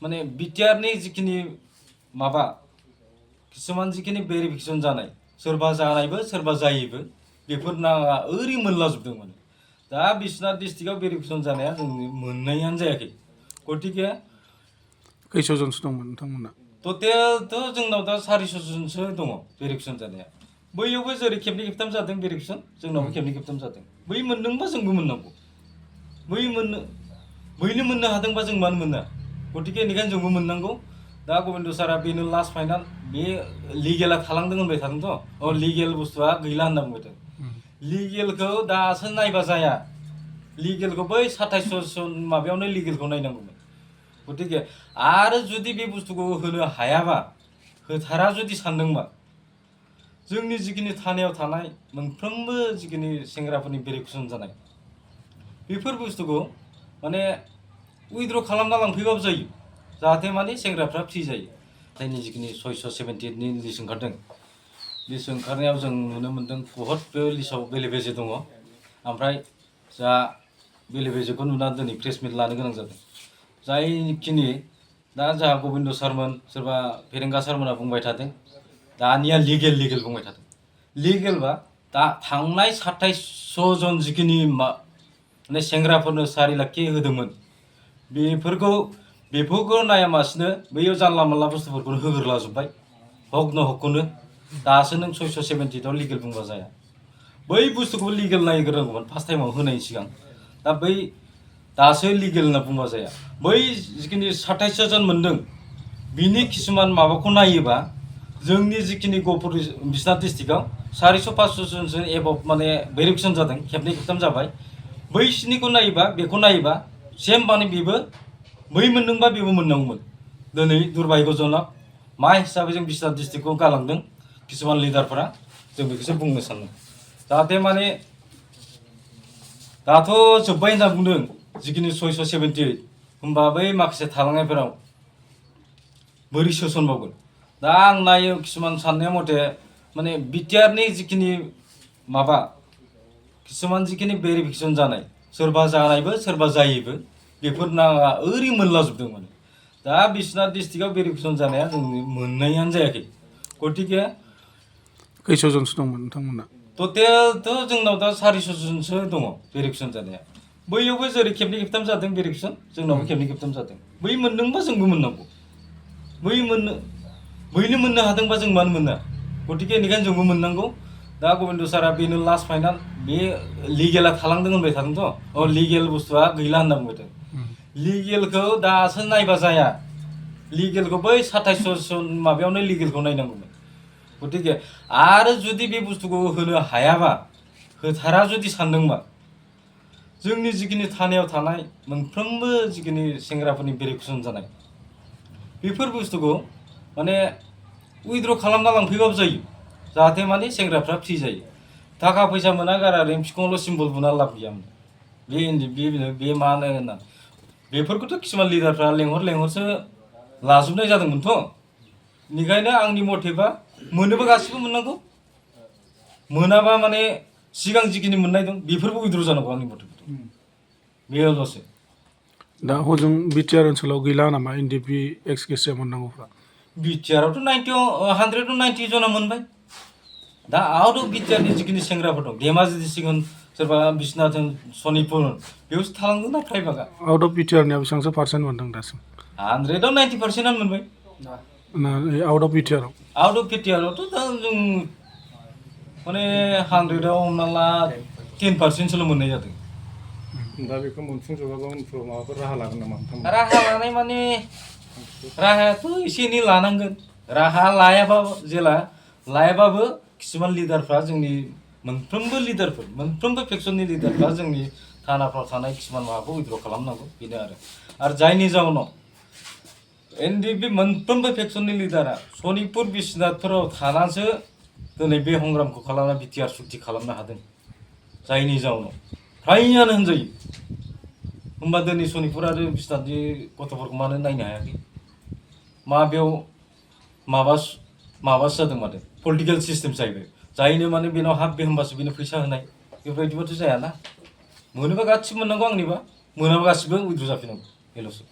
माने बिटिआरनि जिखिनि माबा किसुमान जिखिनि भेरिफिकेसन जानाय सोरबा जानायबो सोरबा जायैबो बेफोर नाङा ओरै मोनलाजोबदों माने दा बिश्वनाथ डिस्ट्रिक्टआव भेरिफिकेसन जानाया जों मोननायानो जायाखै गतिके खैस'जनसो दंमोन नोंथांमोना टटेलथ' जोंनाव दा 400 जनसो दङ भेरिफिकेसन जानाया बैयावबो जेरै खेबनै खेबथाम जादों भेरिफिकेसन जोंनावबो खेबनै खेबथाम जादों बै मोनदोंबा जोंबो मोननांगौ बैनो मोननो हादोंबा जों मानो मोना गतिके बेनिखायनो जोंबो मोननांगौ दा गबिन्द सारा बेनो लास्ट फाइनाल बे लिगेला थालांदों होनबाय थादोंथ' लिगेल बुस्थुआ गैला होनना बुंबाय थादों लिगेलखौ दासो नायबा जाया लिगेलखौ बै 27 जन माबायावनो लिगेलखौ नायनांगौमोन गतिके आरो जुदि बे बुस्थुखौ होनो हायाबा होथारा जुदि सानदोंबा जोंनि जिखिनि थानायाव थानाय मोनफ्रोमबो जिखिनि सेंग्राफोरनि भेरिफिकेसन जानाय बेफोर बुस्थुखौ माने उइथड्र खालामना लांफैबाबो जायो जाहाथे माने सेंग्राफ्रा फ्रि जायो जायनि जिखिनि 678नि लिस्ट ओंखारदों लिस्ट ओंखारनायाव जों नुनो मोन्दों बहुत बे लिस्टआव बेले बेजे दङ ओमफ्राय जा बेले बेजेखौ नुनानै दिनै प्रेस मिट लानो गोनां जादों जायखिनि दा जोंहा गबिन्द सारमोन सोरबा फेरेंगा सारमोना बुंबाय थादों दानिया लिगेल बुंबाय थादों लिगेलबा दा थांनाय 27 जन जिखिनि माने सेंग्राफोरनो 4 लाख के होदोंमोन बेफोरखौ नायामासिनो बैयाव जानला मोनला बुस्थुफोरखौनो होग्रोलाजोब्बाय हक न हकखौनो दासो नों 670 लिगेल बुंबा जाया बै बुस्थुखौ लिगेल नायग्रोनांगौमोन फार्स्ट टाइमाव होनायनि सिगां दा बै दासो लिगेल होनना बुंबा जाया बै जिखिनि 27 जन मोनदों बिनि किसुमान माबाखौ नायोबा जोंनि जिखिनि गहपुर बिश्वनाथ डिस्ट्रिक्टआव 400-500 जनसो एबभ माने भेरिफिकेसन जादों खेबनै खेबथाम जाबाय बैसिनिखौ नायोबा बेखौ नायोबा सेम माने बेबो बै मोनदोंबा बेबो मोननांगौमोन दिनै दुर्भाग्यजनक मा हिसाबै जों बिश्वनाथ डिस्ट्रिक्टखौ गालांदों किसुमान लिडारफोरा जों बेखौसो बुंनो सानो जाहाथे माने दाथ' जोब्बाय होनना बुंदों जिखिनि 678 होमबा बै माखासे थालांनायफोराव बोरै सोसनबावगोन दा आं नायो किसुमान साननाय मथे माने बिटिआरनि जिखिनि माबा किसुमान जिखिनि भेरिफिकेसन जानाय सोरबा जानायबो सोरबा जायैबो बेफोर नाङा ओरै मोनलाजोबदों माने दा बिश्वनाथ डिस्ट्रिक्टआव भेरिफिकेसन जानाया जों मोननायानो जायाखै गतिके खैस'जनसो दंमोन नोंथांमोना टटेलथ' जोंनाव दा 400 जनसो दङ भेरिफिकेसन जानाया बैयावबो जेरै खेबनै खेबथाम जादों भेरिफिकेसन जोंनावबो खेबनै खेबथाम जादों बै मोनदोंबा जोंबो मोननांगौ बैनो मोननो हादोंबा जों मानो मोना गतिके बेनिखायनो जोंबो मोननांगौ दा गबिन्द सारा बेनो लास्ट फाइनाल बे लिगेला थालांदों होनबाय थादोंथ' लिगेल बुस्थुआ गैला होनना बुंबाय थादों लिगेलखौ दासो नायबा जाया लिगेलखौ बै 27 जन माबायावनो लिगेलखौ नायनांगौमोन गतिके आरो जुदि बे बुस्थुखौ होनो हायाबा होथारा जुदि सानदोंबा जोंनि जिखिनि थानायाव थानाय मोनफ्रोमबो जिखिनि सेंग्राफोरनि भेरिफिकेसन जानाय बेफोर बुस्थुखौ माने उइथड्र खालामना लांफैबाबो जायो जाहाथे माने सेंग्राफ्रा फ्रि जायो थाखा फैसा मोना गारा ओरैनो बिखुङावल' सिम्बल बुना लाब गैयामोन बे मानो होनना बेफोरखौथ' किसुमान लिडारफ्रा लेंहरसो लाजोबनाय जादोंमोनथ' बेनिखायनो आंनि मथेबा मोनोबा गासिबो मोननांगौ मोनाबा माने सिगां जिखिनि मोननाय दं बेफोरबो उइथड्र जानांगौ आंनि मथेबा बेल'सो दा हजों बिटिआर ओनसोलाव गैला नामा एनडिपि एक्स केसिया मोननांगौफ्रा बिटिआरावथ' 190 जना मोनबाय दा आउट अफ बिटिआरनि जिखिनि सेंग्राफोर दं धेमाजि डिस्ट्रिक्ट होन सोरबा बिश्वनाथ होन सनितपुर होन बेयावसो थालांदों ना फ्रायभागा आउट अफ बिटिआरनिया बेसेबांसो पार्सेन्ट मोनदों दासिम 100आव 90% मोनबाय आउट अफ बिटिआरावथ' दा जों माने 100आव हमना ला 10%सोल' मोननाय जादों दा बेखौ मोनफुंजोबाबा उनफ्राव माबाफोर राहा लागोन नामा नोंथांमोना राहा लानाय माने राहायाथ' एसे एनै लानांगोन राहा लायाबाबो किसुमान लिडारफ्रा जोंनि मोनफ्रोमबो फेक्सननि लिडारफ्रा जोंनि थानाफ्राव थानाय किसुमान माबाखौ उइथड्र खालामनांगौ बेनो आरो जायनि जाउनाव एनडिपि मोनफ्रोमबो फेक्सननि लिडारा सनितपुर बिश्वनाथफोराव थानासो दिनै बे संग्रामखौ खालामना बिटिआर सुक्ति खालामनो हादों जायनि जाउनाव फ्रायानो होनजायो होमबा दिनै सनितपुर आरो बिश्वनाथनि गथ'फोरखौ मानो नायनो हायाखै बेयाव माबासो जादों माथो पलिटिकेल सिस्टेम जाहैबाय जायनो माने बेनाव हाब बे होमबासो बेनो फैसा होनाय बेफोरबायदिबाथ' जायाना मोनोबा गासिबो मोननांगौ आंनिबा मोनाबा गासिबो उइथड्र जाफिननांगौ बेल'सो